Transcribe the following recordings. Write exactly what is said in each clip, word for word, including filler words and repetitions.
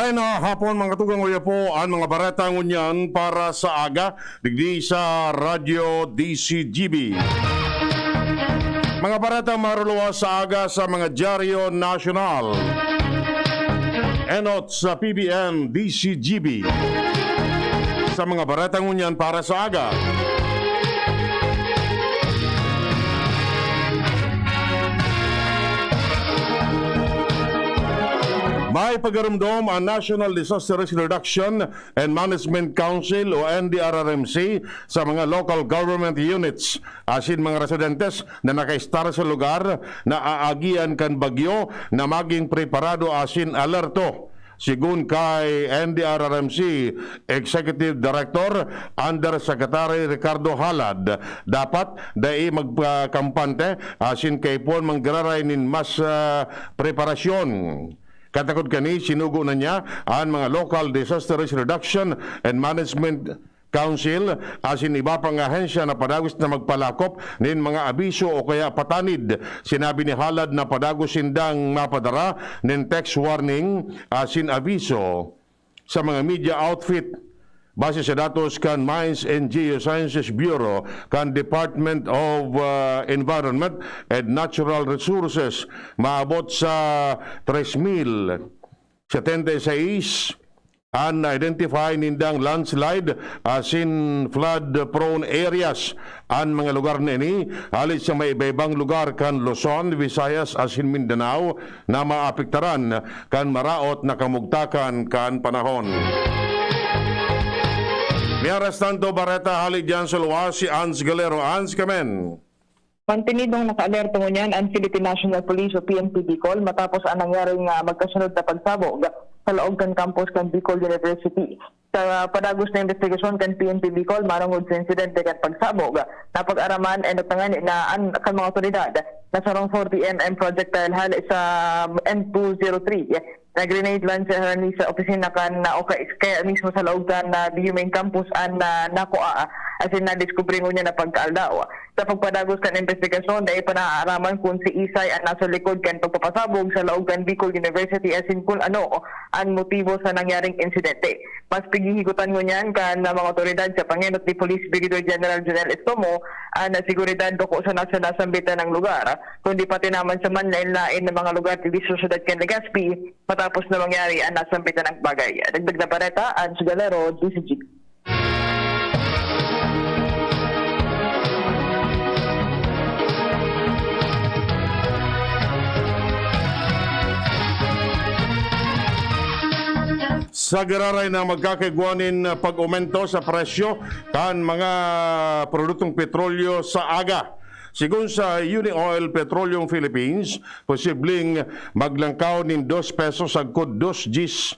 Na hapon, mga tugang, uya po an mga bareta ngunyan para sa aga, digdi sa Radyo D C G B. Mga bareta maruluwas sa aga sa mga dyaryo nasyonal. Enot sa P B N D C G B. Sa mga bareta ngunyan para sa aga. May pagarumdom ang National Disaster Risk Reduction and Management Council o N D R R M C sa mga local government units asin mga residentes na nakaistar sa lugar na aagian kan bagyo na maging preparado asin alerto. Sigon kay N D R R M C Executive Director Undersecretary Ricardo Halad, dapat dai magpakampante asin kaipon manggiraray nin mas, ah, preparasyon. Katakod kani, sinugo na niya an mga local disaster risk reduction and management council asin iba pang ahensya na padagos na magpalakop nin mga abiso o kaya patanid. Sinabi ni Halad na padagos sindang mapadara nin text warning asin abiso sa mga media outfit. Base sa datos kan Mines and Geosciences Bureau kan Department of, uh, Environment and Natural Resources, maabot sa tres mil setenta y seis an na-identify nindang landslide asin flood-prone areas. An mga lugar na ini hali sa may iba-ibang lugar kan Luzon, Visayas asin Mindanao na maapektaran kan maraot na kamugtakan kan panahon. Mientras tanto, bareta hale diyan sa luwas, si Ans Galero. Ans, kamen. Mantenidong nakaalerto ngunyan an Philippine National Police o P N P Bicol matapos an nangyaring, ah, magkasunod na pagsabog sa laog kan campus kan Bicol University. Sa padagos na imbestigasyon kan P N P Bicol manongod sa insidente kan pagsabog, napag-araman enot na ngani na an, kan mga otoridad na sarong forty M M projectile hale sa M two zero three na grenade launcher harani sa opisina kan, na, o kay, kaya mismo sa laog kan, na, B U main campus an, na, nakua, asin nadiskubre ngunyan na pagkaaldaw. Sa pagpadagos kan imbestigasyon, dai pa naaaraman kun siisay an nasa likod kan pagpapasabog sa laog kan Bicol University asin kun ano an motibo sa nangyaring insidente. Mas pighihigutan ngunyan kan mga otoridad sa pangenot ni Police Brigadier General Jonel Estomo an seguridad, bako sana sa nasambitan na lugar, kundi pati naman sa manlaen-laen na mga lugar digdi sa syudad kan Legazpi, matapos na mangyari an nasambitan na bagay. Dagdag na bareta, Ange Galero, D C G. Sa giraray na magkakaigwa nin pag-omento sa presyo kan mga produktong petrolyo sa aga. Sigon sa Unioil Petroleum Philippines, posibleng maglangkaw nin dos pesos sagkod dos diyes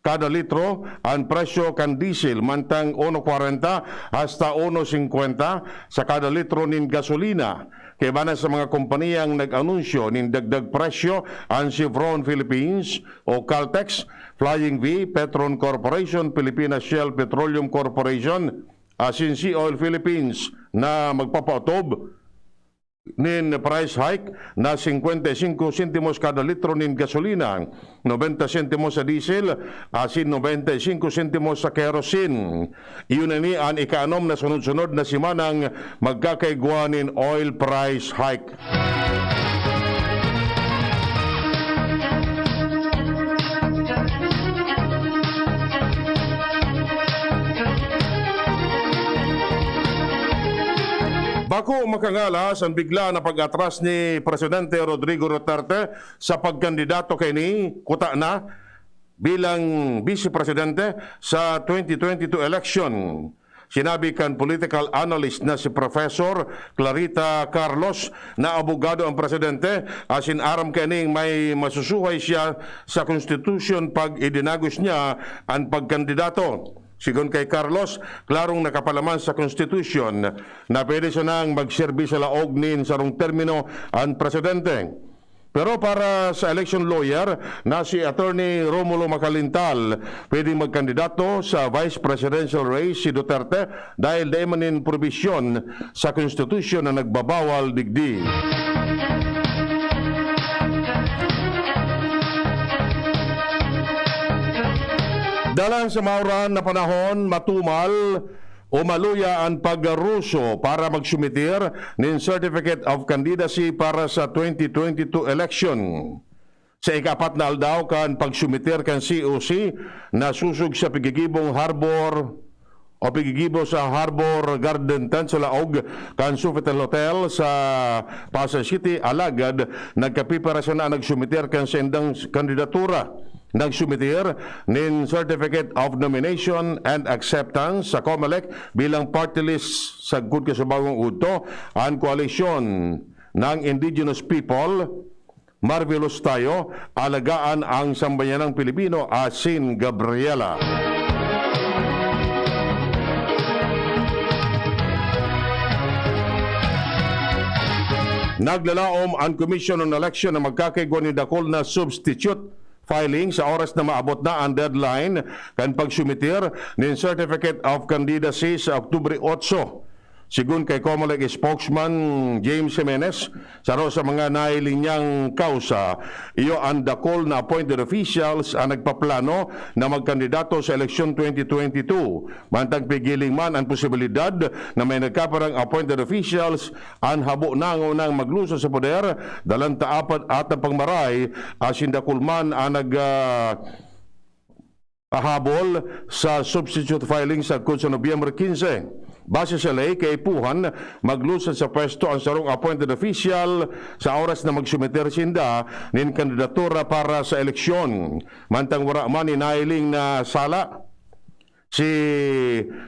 kada litro an presyo kan diesel, mantang uno kwarenta hasta uno singkwenta sa kada litro nin gasolina. Kaiba na sa mga kompaniyang nag-anunsyo nin dagdag presyo, an Chevron Philippines o Caltex, Flying V, Petron Corporation, Pilipinas Shell Petroleum Corporation, asin Sea Oil Philippines na magpapaotob nin price hike na singkwenta y singko sentimos kada litro nin gasolina, nobenta sentimos sa diesel, asin nobenta y singko sentimos sa kerosene. Iyo na ini an ikaanom na sunod-sunod na semanang magkakaigwa nin oil price hike. Bako makangalas an bigla na pag-atras ni Presidente Rodrigo Duterte sa pagkandidato kaini, kuta na, bilang Vice Presidente sa twenty twenty-two election. Sinabi kan political analyst na si Professor Clarita Carlos na abogado an presidente, asin aram kaining may masusuhay siya sa konstitusyon pag idinagos niya an pagkandidato. Sigon kay Carlos, klarong nakapalaman sa konstitusyon na pwede sanang magserbi sa laog nin sarong termino an presidente. Pero para sa election lawyer na si Attorney Romulo Macalintal, pwedeng magkandidato sa vice presidential race si Duterte dahil dai man nin probisyon sa konstitusyon na nagbabawal digdi. Dalan sa mauran na panahon, matumal o maluya an pag-aruso para magsumitir nin Certificate of Candidacy para sa twenty twenty-two election. Sa ikaapat na aldaw kan pagsumitir kan C O C, nasosog sa pigigibong Harbor o pigigibo sa Harbor Garden Tent sa laog kan Sofitel Hotel sa Pasay City, alagad nagkapreparasyon na an nagsumitir kan saindang kandidatura. Nagsumitir nin Certificate of Nomination and Acceptance sa Comelec bilang party list sagkod kan subong udto an koalisyon ng Indigenous People, Marvelous Tayo, Alagaan ang Sambayanang Pilipino asin Gabriela. Naglalaom an Commission on Election na magkakaigwa nin dakul na substitute filing sa oras na maabot na an deadline kan pagsumitir nin Certificate of Candidacy sa Oktubre otso. Sigon kay Comelec spokesman James Jimenez, saro sa mga nahiling niyang kausa, iyo an dakul na appointed officials an nagpaplano na magkandidato sa eleksyon twenty twenty-two. Mantang pigiling man an posibilidad na may nagkaparang appointed officials an habo na ngunang maglusad sa poder, dalan ta apat at ang pangmaray, asin dakul man an nag, ah, pahabol sa substitute filing sagkod sa Nobyembre quince. Base sa ley, kaipuhan maglusad sa pwesto an sarong appointed official sa oras na magsumiter sinda nin kandidatura para sa eleksyon. Mantang wara man inahiling na sala si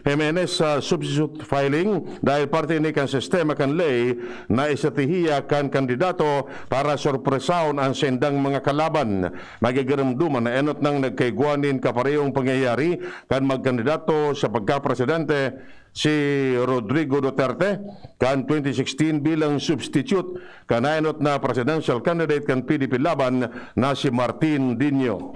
Jimenez sa substitute filing dahil parte ini kan sistema kan ley na estratehiya kan kandidato para sorpresahon an saindang mga kalaban. Magigiromdoman na enot nang nagkaigwa nin kaparehong pangyayari kan magkandidato sa pagkapresidente si Rodrigo Duterte kan twenty sixteen bilang substitute kan naenot na presidential candidate kan P D P Laban na si Martin Dinio.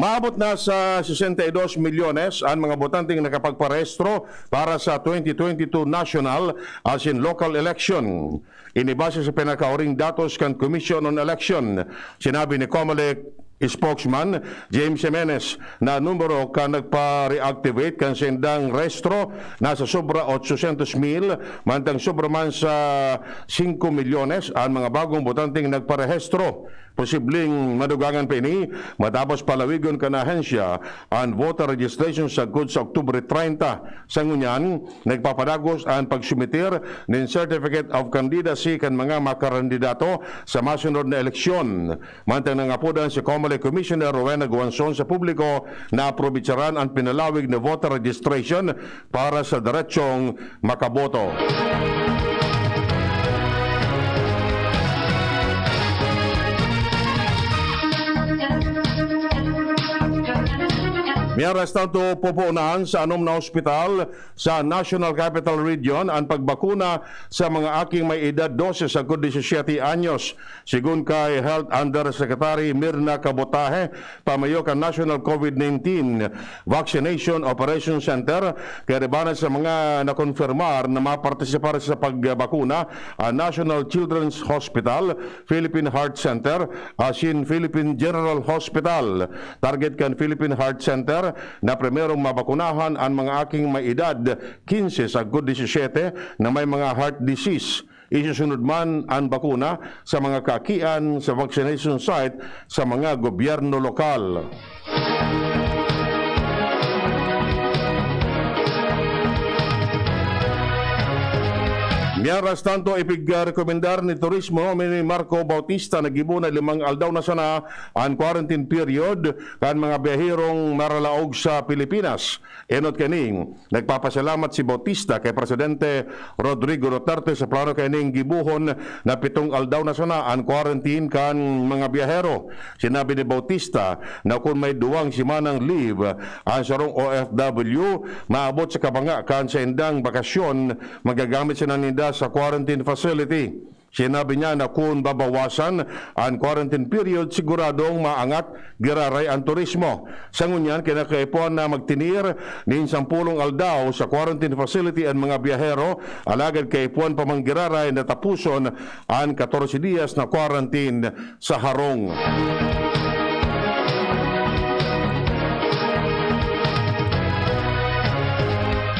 Maabot na sa sesenta y dos milyones an mga botanteng nakapagparehistro para sa twenty twenty-two national asin local election. Ini base sa pinakauring datos kan Commission on Election. Sinabi ni Comelec spokesman James Jimenez na numero kan nagpa-reactivate kan saindang rehistro nasa sobra otsosyentos mil, mantang sobra man sa singko milyones an mga bagong botanteng nagparehistro. Posibleng madugangan pa ini matapos palawigon kan ahensya an voter registration sagkod sa Oktubre treinta. Sa ngunyan, nagpapadagos an pagsumitir nin Certificate of Candidacy kan mga makakandidato sa masunod na eleksyon. Mantang nangapodan si Comelec Commissioner Rowena Guanzon sa publiko na aprobetsaran an pinalawig na voter registration para sa diretsong makaboto. Mientras tanto, pupunan sa anom na ospital sa National Capital Region an pagbakuna sa mga aking may edad dose sagkod disisiyete anyos. Sigon kay Health Undersecretary Mirna Cabotaje, pamayo kan National COVID nineteen Vaccination Operation Center, kaiba na sa mga nakonfirmar na mapartisipar sa pagbakuna, ang National Children's Hospital, Philippine Heart Center, asin Philippine General Hospital. Target kan Philippine Heart Center na primerong mabakunahan an mga aking may edad quince sagkod disisiyete na may mga heart disease. Isusunod man an bakuna sa mga kaakian sa vaccination site sa mga gobyerno lokal. Mientras tanto, ipigrekomendar ni Turismo Nominee Marco Bautista na gibo na limang aldaw na sana an quarantine period kan mga biyaherong maralaog sa Pilipinas. Enot kaining, nagpapasalamat si Bautista kay Presidente Rodrigo Duterte sa plano kaining gibohon na pitong aldaw na sana an quarantine kan mga biyahero. Sinabi ni Bautista na kun may duwang semanang leave an sarong O F W, maabot sa kabanga kan saindang bakasyon, magagamit sana ninda sa quarantine facility. Sinabi niya na kun babawasan an quarantine period, siguradong maangat giraray an turismo. Sa ngunyan, kinakaipuhan na magtinir nin sampulong aldaw sa quarantine facility an mga biyahero, alagad kaipuhan pa man giraray na tapuson an katorse dias na quarantine sa harong.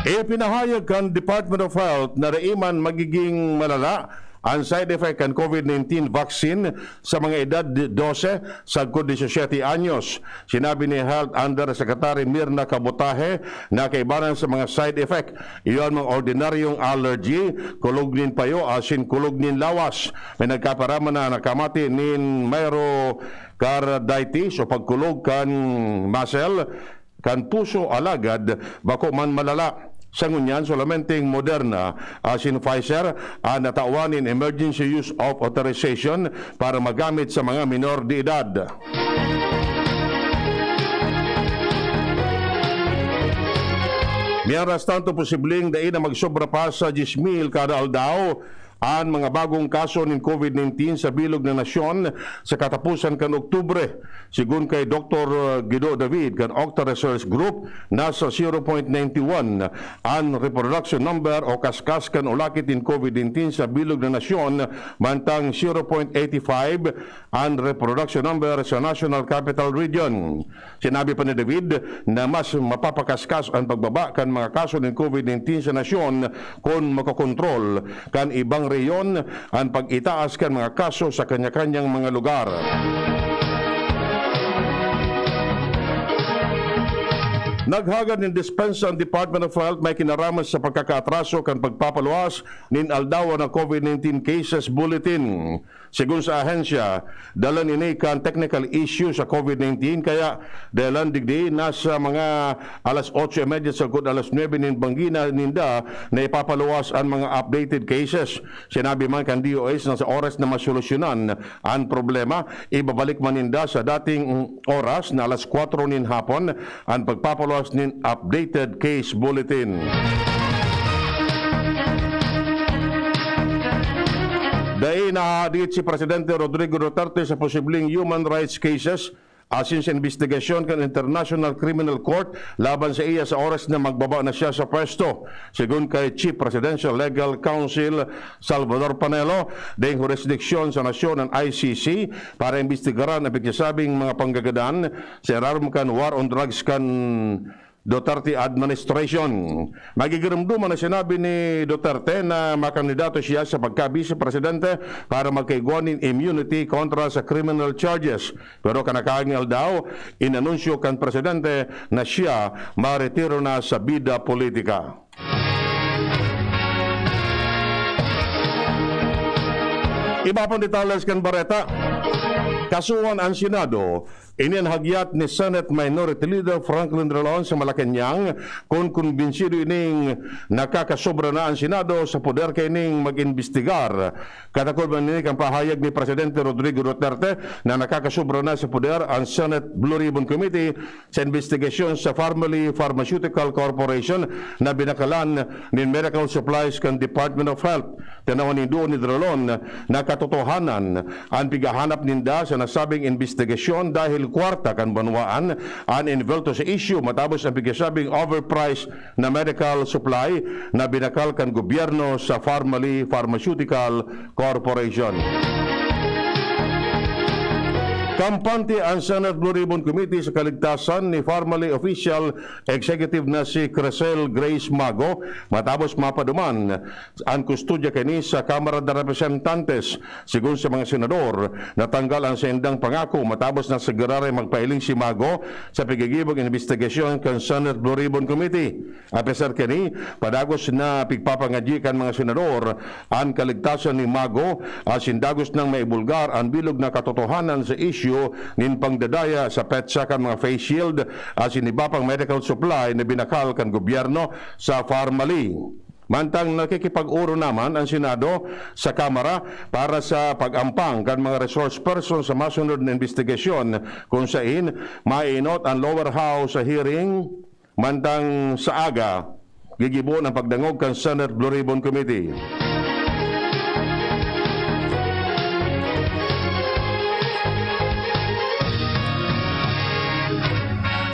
Ipinahayag kan Department of Health na dai man magiging malala an side effect kan COVID nineteen vaccine sa mga edad dose sagkod disisiyete anyos. Sinabi ni Health Undersecretary Mirna Kabotaje na kaibanan sa mga side effect, iyo an mga ordinaryong allergy, kulog nin payo asin kulog nin lawas. May nagkaparaman na nakamati nin myocarditis o pagkulog kan muscle, kan puso, alagad bako man malala. Sa ngunyan, solamente ang Moderna asin Pfizer an natawan nin emergency use of authorization para magamit sa mga minor de edad. Mientras tanto, posibleng dai na magsobra pa sa diyes mil kada aldaw an mga bagong kaso nin COVID nineteen sa bilog na nasyon sa katapusan kan Oktubre. Sigon kay Doktor Guido David kan Octa Research Group, nasa zero point nine one an reproduction number o kaskas kan ulakit nin COVID nineteen sa bilog na nasyon, mantang zero point eight five an reproduction number sa National Capital Region. Sinabi pa ni David na mas mapapakaskas an pagbaba kan mga kaso nin COVID nineteen sa nasyon kun makokontrol kan ibang rehiyon an pag-itaas kan mga kaso sa kanya-kanyang mga lugar. Naghagad nin dispensa an Department of Health may kinaraman sa pagkakaatraso kan pagpapaluwas nin aldawan na COVID nineteen cases bulletin. Sigon sa ahensya, dalan ini kan technical issue sa COVID nineteen, kaya dalan digdi nasa mga alas otso y media sagkod alas nuebe nin banggi na ninda na ipapaluwas an mga updated cases. Sinabi man kan D O H na sa oras na masolusyonan an problema, ibabalik man ninda sa dating oras na alas kwatro nin hapon an pagpapaluwas nin updated case bulletin. Dai nahahadit si Presidente Rodrigo Duterte sa posibleng human rights cases asin sa imbestigasyon kan International Criminal Court laban saiya sa oras na magbaba na siya sa pwesto. Sigon kay Chief Presidential Legal Counsel Salvador Panelo, daing hurisdiksyon sa nasyon an I C C para imbestigaran an pigsasabing mga panggagadan sa irarom kan war on drugs kan Duterte administration. Magigiromdoman na sinabi ni Duterte na makandidato siya sa pagka-Vice Presidente para magkaigwa nin immunity kontra sa criminal charges. Pero kan nakaaging aldaw, inanunsyo kan presidente na siya maretiro na sa bida politika. Iba pang detalles kan bareta. Kasuhan an Senado. Ini an hagyat ni Senate Minority Leader Franklin Drilon sa Malacañang, kun kumbinsido ining nakakasobra na an Senado sa poder kaining mag-imbestigar. Katakod man ini kan pahayag ni Presidente Rodrigo Duterte na nakakasobra na sa poder an Senate Blue Ribbon Committee sa imbestigasyon sa Farmally Pharmaceutical Corporation na binakalan nin medical supplies kan Department of Health. Tinawan nindo ni Drilon na katotohanan an pighahanap ninda sa nasabing imbestigasyon dahil kwarta kan banwaan an involto sa isyu matapos ang pigsasabing overpriced na medical supply na binakal kan gobyerno sa Farmally Pharmaceutical Corporation. Kampante ang Senate Blue Ribbon Committee sa kaligtasan ni Farmally Official Executive na si Crisel Grace Mago matapos mapaduman an kustodya kaini sa Kamara de Representantes. Sigon sa mga senador, natanggal ang saindang pangako matapos na sa giraray magpailing si Mago sa pigigibong imbestigasyon kan Senate Blue Ribbon Committee. Apesar kani, padagos na pigpapangadyi kan mga senador an kaligtasan ni Mago, asin dagos nang maibulgar an bilog na katotohanan sa isyu nin pangdadaya sa petsa kan mga face shield asin iba pang medical supply na binakal kan gobyerno sa Farmally. Mantang nakikipag-oro naman ang Senado sa Kamara para sa pag-ampang kan mga resource person sa masunod na imbestigasyon, kung sain mainot ang lower house sa hearing. Mantang sa aga, gigibohon ang pagdangog kan Senate Blue Ribbon Committee.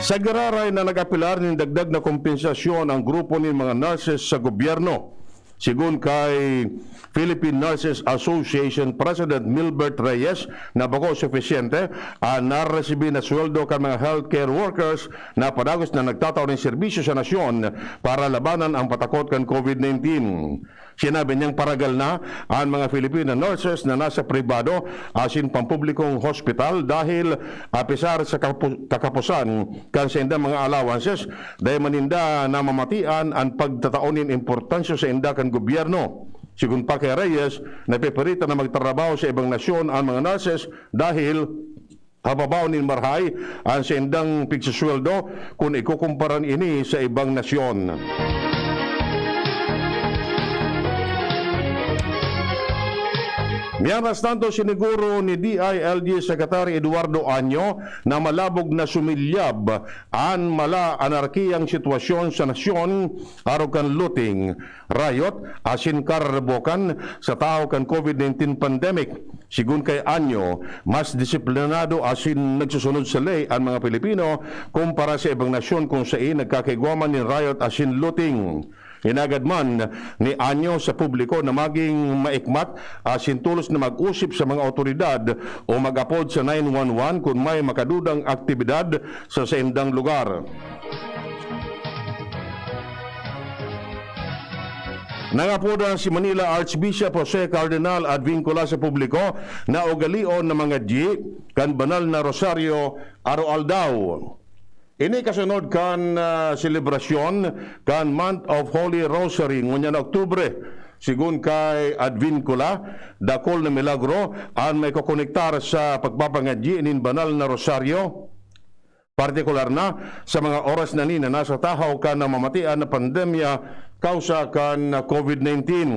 Sa giraray na nag-apelar nin dagdag na kompensasyon ang grupo nin mga nurses sa gobyerno. Sigon kay Philippine Nurses Association President Milbert Reyes na bako sufisyente an naresibi na sweldo kan mga healthcare workers na padagos na nagtatao nin serbisyo sa nasyon para labanan ang patakot kan COVID nineteen. Sinabi niyang paragal na an mga Filipino nurses na nasa pribado asin pampublikong hospital dahil, apisar sa kapu-, kakapusan kan saindang mga allowances, dai man ninda namamatian an pagtatao nin importansya sa inda kan gobyerno. Sigon pa kay Reyes, napipiritan na magtrabaho sa ibang nasyon an mga nurses dahil hababaw nin marahay an saindang pigsusweldo kun ikukumpara ini sa ibang nasyon. Mientras tanto, siniguro ni D I L G Secretary Eduardo Año na malabog na sumilyab an mala anarkiyang sitwasyon sa nasyon arog kan looting, riot asin kararabokan sa tahaw kan COVID nineteen pandemic. Sigon kay Anyo, mas disiplinado asin nagsusunod sa ley an mga Pilipino kumpara sa ibang nasyon kung sain nagkakaigwa man nin riot asin looting. Hinagad man ni Anyo sa publiko na maging maikmat asin tolos na mag-usip sa mga awtoridad o mag-apod sa nine one one kun may makadudang aktibidad sa saindang lugar. Nangapodan si Manila Archbishop Jose Cardinal Advincula sa publiko na ugalion na mangadyi kan banal na rosaryo araw-aldaw. Ini kasunod kan, ah, selebrasyon kan Month of Holy Rosary ngunyan na Oktubre. Sigon kay Advincula, dakul na milagro an maikokonektar sa pagpapangadyi nin banal na rosaryo. Partikular na sa mga oras na ini na nasa tahaw kan namamatian na pandemya kausa kan COVID nineteen.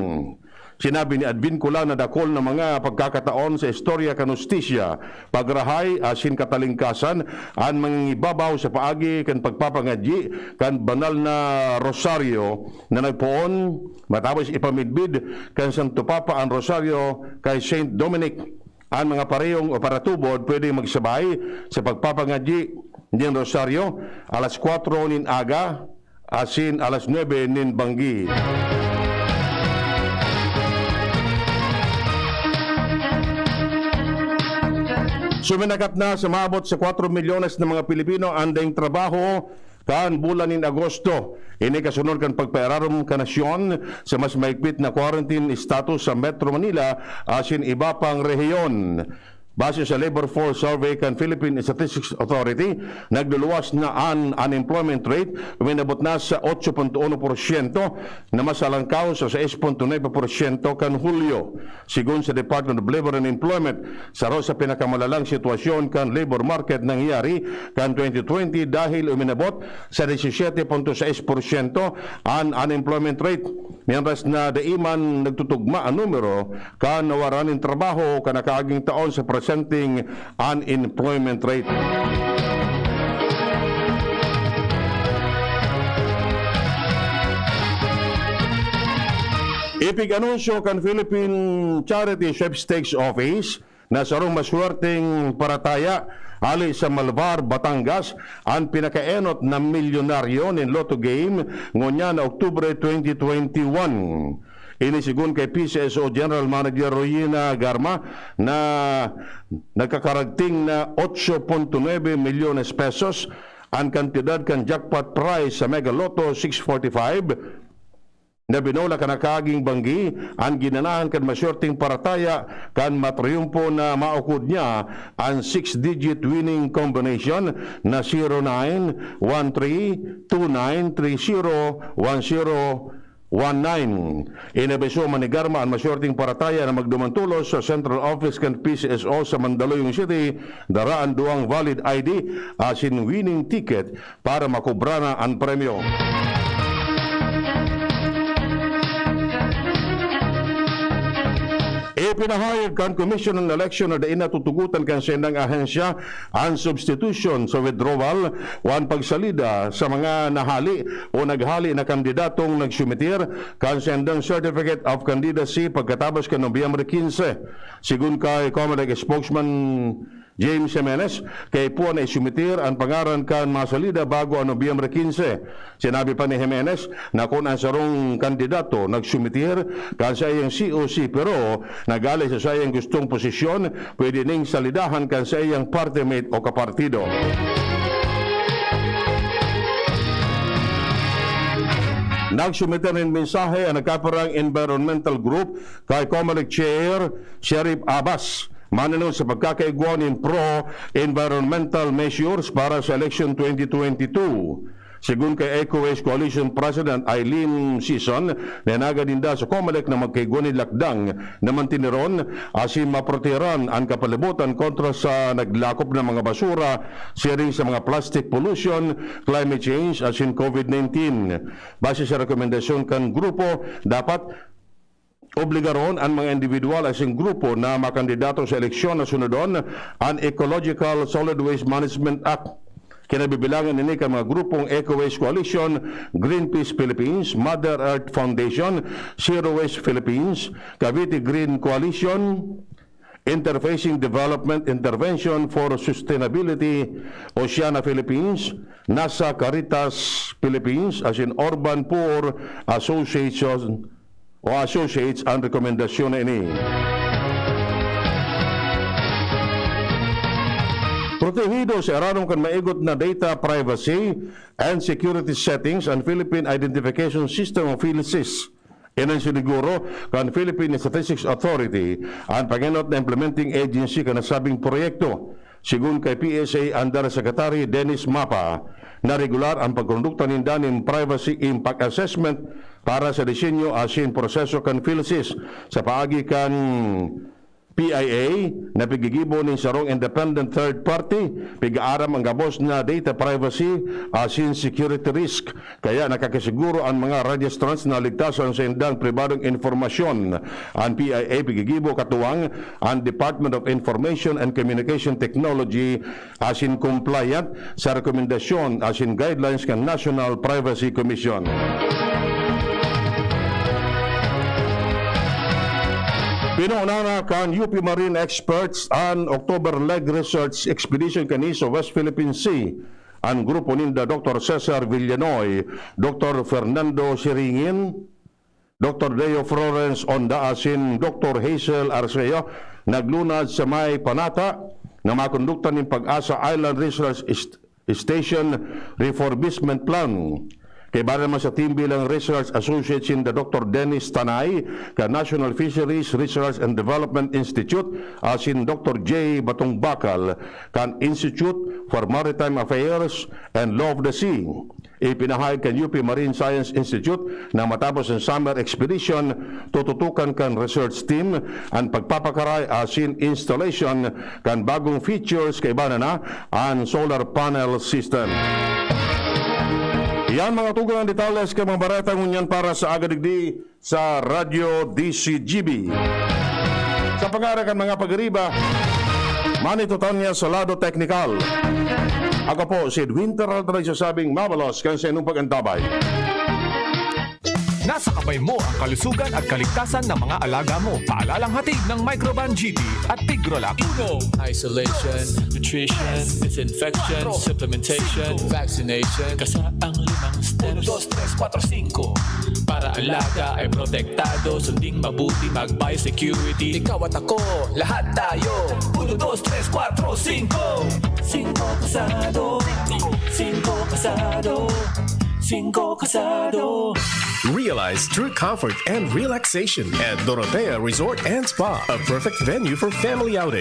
Sinabi ni Advincula na dakul na mga pagkakataon sa istorya kan hustisya, pagrahay asin katalingkasan an mangingibabaw sa paagi kan pagpapangadyi kan banal na rosaryo na nagpoon matapos ipamidbid kan Santo Papa an rosaryo kay Saint Dominic. An mga parehong o paratubod pwedeng magsabay sa pagpapangadyi nin rosaryo alas kwatro nin aga asin alas nuebe nin banggi. Suminakat na sa maabot sa kwatro milyones na mga Pilipino an daing trabaho kan bulan nin Agosto. Ini kasunod kan pagpairarom kan nasyon sa mas mahigpit na quarantine status sa Metro Manila asin iba pang rehiyon. Base sa Labor Force Survey kan Philippine Statistics Authority, nagluluwas na an unemployment rate, uminabot na sa otso punto uno porsyento na mas halangkaw sa sais punto nuebe porsyento kan Hulyo. Sigon sa Department of Labor and Employment, saro sa pinakamalalang sitwasyon kan labor market nangyari kan twenty twenty dahil uminabot sa disisiete punto sais porsyento an unemployment rate, mientras na dai man nagtutugma an numero kan nawaran nin trabaho kan nakaaging taon sa presenteng unemployment rate. Ipig-anunsyo kan Philippine Charity Sweepstakes Office na sarong maswerteng parataya hale sa Malvar, Batangas, an pinakaenot na milyonaryo nin Lotto Game ngunyan na Oktubre twenty twenty-one. Ini sigon kay P C S O General Manager Royina Garma na nagkakaragting na otso punto nuebe milyones pesos an kantidad kan jackpot prize sa Mega Lotto six forty-five na binola kan nakaaging banggi, an ginanahan kan maswerteng parataya kan matriyumpo na maukod niya an six-digit winning combination na zero nine one three two nine three zero one zero one nine. Inabiso man ni Garma an maswerteng parataya na magduman tolos sa central office kan P C S O sa Mandaluyong City, dara an duwang valid I D asin winning ticket para makobra na an premyo. Ipinahayag kan Commission on Election na dai natutugotan kan saindang ahensya an substitution sa withdrawal o an pagsalida sa mga nahali o naghali na kandidatong nagsumitir kan saindang Certificate of Candidacy pagkatapos kan Nobyembre quince. Sigon kay Comelec spokesman James Jimenez, kaipuhan na isumitir an pangaran kan mga salida bago an Nobyembre quince. Sinabi pa ni Jimenez na kun an sarong kandidato nagsumitir kan saiyang C O C pero naghale sa saiyang gustong posisyon, pwede ning salidahan kan saiyang party mate o kapartido. Nagsumitir nin mensahe an nagkapirang environmental group kay Comelec Chair Sherif Abbas, manenot sa pagkakaigwa nin pro-environmental measures para sa election twenty twenty-two. Segun kay Eco Waste Coalition President Eileen Sison, nanagan ninda sa Comelec na magkaigwa nin lakdang na mantiniron asin maprotehiran an kapalibutan kontra sa naglakop na mga basura, siring sa mga plastic pollution, climate change, asin COVID nineteen. Base sa rekomendasyon kan grupo, dapat obligaron an mga individual asin grupo na makandidato sa eleksyon na sunodon an Ecological Solid Waste Management Act. Kinabibilangan ini kan mga grupong Eco Waste Coalition, Greenpeace Philippines, Mother Earth Foundation, Zero Waste Philippines, Cavite Green Coalition, Interfacing Development Intervention for Sustainability, Oceana Philippines, NASA Caritas Philippines, asin Urban Poor Association o Associates an rekomendasyon na ini. Protehido sa irarom kan maigot na data privacy and security settings an Philippine Identification System o PhilSys. Ini an siniguro kan Philippine Statistics Authority, an pangenot na implementing agency kan nasabing proyekto. Segun kay P S A Undersecretary Dennis Mapa, na regular an pagkondukta ninda nin privacy impact assessment para sa disenyo asin proseso kan PhilSys sa paagi kan P I A na piggigibo nin sarong independent third party, pig-aaram an gabos na data privacy asin security risk. Kaya nakakasiguro an mga registrants na ligtas an saindang pribadong impormasyon. An P I A piggigibo katuwang an Department of Information and Communication Technology asin compliant sa rekomendasyon asin guidelines kan National Privacy Commission. Pinunana kan U P Marine Experts an October Leg Research Expedition kani sa West Philippine Sea. An grupo ninda Doktor Cesar Villanoy, Doktor Fernando Siringin, Doktor Deo Florence Onda asin Doktor Hazel Arceo naglunad sa may panata na makondukta nin PAGASA Island Research Est-, Station Refurbishment Plan. Kaiba naman sa team bilang research associate sinda Doktor Dennis Tanay kan National Fisheries Research and Development Institute asin Doktor J Batong Bakal kan Institute for Maritime Affairs and Law of the Sea. Ipinahayag kan U P Marine Science Institute na matapos ang summer expedition, tututukan kan research team an pagpapakaray asin installation kan bagong features kaiba na an solar panel system. Yan mga tugang ang detalles kan mga bareta ngunyan para sa aga digdi sa Radyo D C G B. Sa pangaran kan mga pagariba, manitutan niya sa lado teknikal. Ako po si Edwin Terralta nagsasabing mabalos kan sa inyong pag-antabay. Nasa kamay mo ang kalusugan at kaligtasan ng mga alaga mo. Paalalang hatid ng Microban G T at Tigrolac. Uno, isolation, nutrition, disinfection, supplementation, vaccination. Kasaang limang steps. Uno, dos, tres, kuwatro, singko. Para alaga ay protektado, sunding mabuti, mag-biosecurity. Ikaw at ako, lahat tayo. Uno, dos, tres, kuwatro, singko. Singko kasado. Singko kasado. Singko kasado. Realize true comfort and relaxation at Dorotea Resort and Spa, a perfect venue for family outing.